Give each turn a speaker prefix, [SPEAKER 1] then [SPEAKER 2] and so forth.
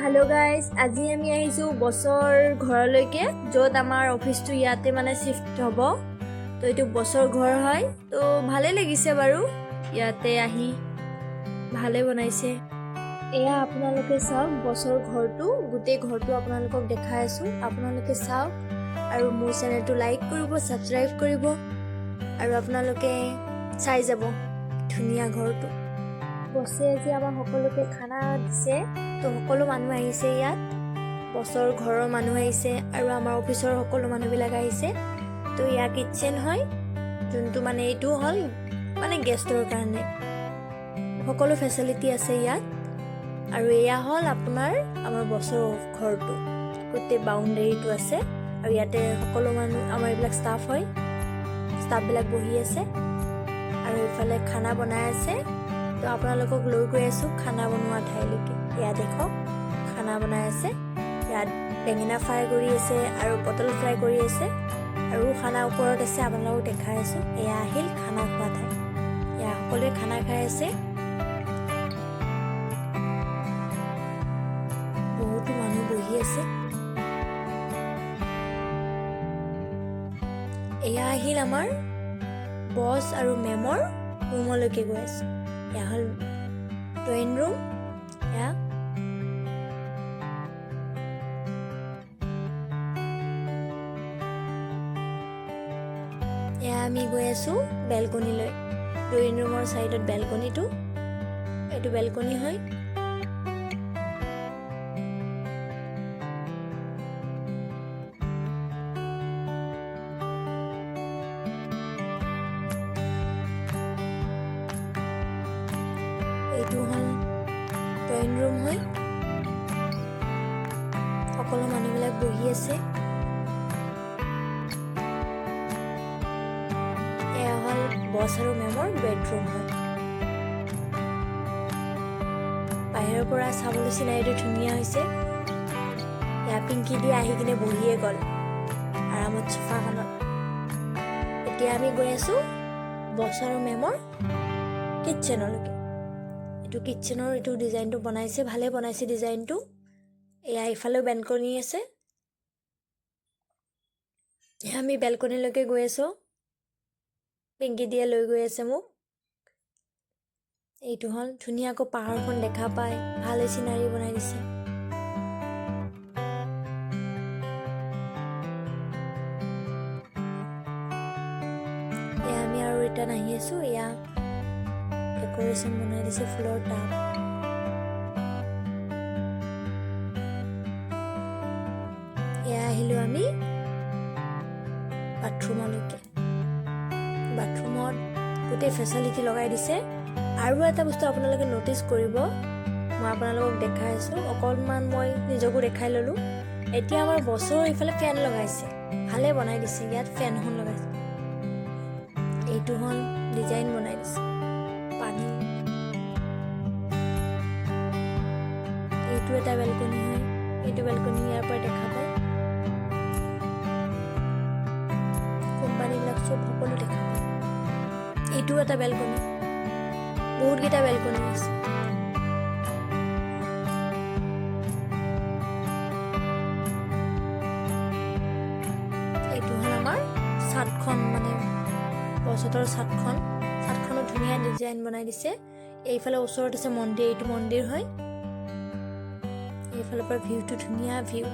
[SPEAKER 1] Hello' guys, আজি আমি আহিছোঁ বছৰ ঘৰলৈকে, য'ত আমাৰ অফিচটো ইয়াতে মানে শ্বিফ্ট হ'ব। তো এইটো বছৰ ঘৰ হয়। তো ভালেই লাগিছে বাৰু, ইয়াতে আহি ভালে বনাইছে। এয়া আপোনালোকে চাওক বছৰ ঘৰটো, গোটেই ঘৰটো আপোনালোকক দেখাই আছোঁ, আপোনালোকে চাওক আৰু মোৰ চেনেলটো লাইক কৰিব, ছাবস্ক্ৰাইব কৰিব আৰু আপোনালোকে চাই যাব ধুনীয়া ঘৰটো। বছে আজি আমাক সকলোকে খানা দিছে। তো সকলো মানুহ আহিছে ইয়াত, বছৰ ঘৰৰ মানুহ আহিছে আৰু আমাৰ অফিচৰ সকলো মানুহবিলাক আহিছে। তো এয়া কিটচেন হয়, যোনটো মানে এইটো হ'ল মানে গেষ্টৰ কাৰণে সকলো ফেচিলিটি আছে ইয়াত। আৰু এয়া হ'ল আপোনাৰ আমাৰ বছৰ ঘৰটো, গোটেই বাউণ্ডেৰীটো আছে আৰু ইয়াতে সকলো মানুহ আমাৰ এইবিলাক ষ্টাফ হয়, ষ্টাফবিলাক বহি আছে আৰু এইফালে খানা বনাই আছে। তো আপোনালোকক লৈ গৈ আছোঁ খানা বনোৱা ঠাইলৈকে। এয়া দেখক, খানা বনাই আছে। ইয়াত বেঙেনা ফ্ৰাই কৰি আছে আৰু পটল ফ্ৰাই কৰি আছে আৰু খানা ওপৰত আছে, আপোনালোকক দেখাই আছোঁ। এয়া আহিল খানা খোৱা ঠাই, এয়া সকলোৱে খানা খাই আছে। বহুতো মানুহ বহি আছে। এয়া আহিল আমাৰ বছ আৰু মেমৰ ৰুমলৈকে গৈ আছোঁ। এয়া হ'ল ড্ৰয়িং ৰুম। এয়া আমি গৈ আছোঁ বেলকনিলৈ। ড্ৰয়িং ৰুমৰ ছাইডত বেলকনিটো, এইটো বেলকনি হয়। এইটো হ'ল ড্ৰয়িং ৰুম হয়, সকলো মানুহবিলাক বহি আছে। এয়া হ'ল বছ আৰু মেমৰ বেডৰুম হয়। বাহিৰৰ পৰা চাবলৈ চিনাৰীটো ধুনীয়া হৈছে। এয়া পিংকি দি আহি কিনে বহিয়ে গ'ল আৰামত চোফাখনত। এতিয়া আমি গৈ আছোঁ বছ আৰু মেমৰ কিটচেনলৈকে। এইটো কিটচেনৰ এইটো ডিজাইনটো বনাইছে, ভালে বনাইছে ডিজাইনটো। এয়া ইফালেও বেলকনি আছে। এয়া আমি বেলকনিলৈকে গৈ আছোঁ, পিংকি দিয়ে লৈ গৈ আছে মোক। এইটো হ'ল ধুনীয়াকৈ পাহাৰখন দেখা পায়, ভালে চিনাৰী বনাই দিছে। এয়া আমি আৰু ৰিটাৰ্ণ আহি আছোঁ। এয়া ডেক'ৰেশ্যন বনাই দিছে ফুলৰ টাব। এয়া আহিলোঁ আমি বাথৰুমলৈকে। বাথৰুমত গোটেই ফেচিলিটি লগাই দিছে। আৰু এটা বস্তু আপোনালোকে ন'টিচ কৰিব, মই আপোনালোকক দেখাই আছোঁ, অকণমান মই নিজকো দেখাই ল'লোঁ। এতিয়া আমাৰ বছৰৰ ইফালে ফেন লগাইছে, ভালে বনাই দিছে। ইয়াত ফেনখন লগাইছে, এইটো হ'ল ডিজাইন বনাই দিছে। পানী, এইটো এটা বেলকনি হয়, এইটো বেলকনি ইয়াৰ পৰা দেখা পায়। কোম্পানীবিলাক চব সকলো দেখা পায়। এইটো এটা বেলকনি, বহুতকেইটা বেলকনি আছে। এইটো হ'ল আমাৰ চাটখন, মানে বছতৰ চাটখন। চাটখনো ধুনীয়া ডিজাইন বনাই দিছে। এইফালে ওচৰত আছে মন্দিৰ, এইটো মন্দিৰ হয়। এইফালৰ পৰা ভিউটো ধুনীয়া ভিউ।